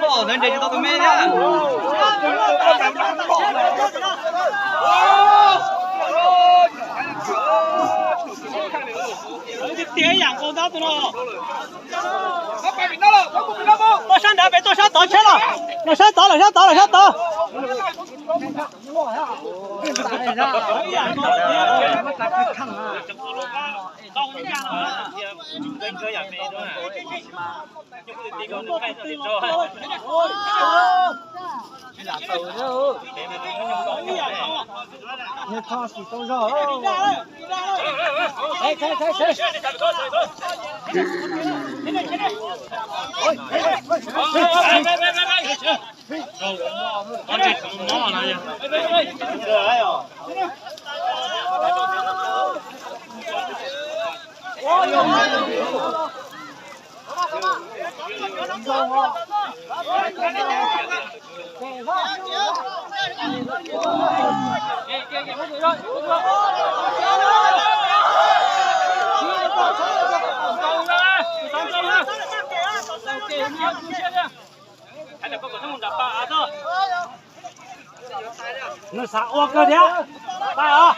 Ntawd nres tsis tau tus me thiab. Tiag ib yam nkaus ntau tus no. Tuaj sab nrad pem, tuaj sab tod tsheb los. Los sab tod, los sab tod, los sab tod. Nws xav ua kawg thiab. Pais os.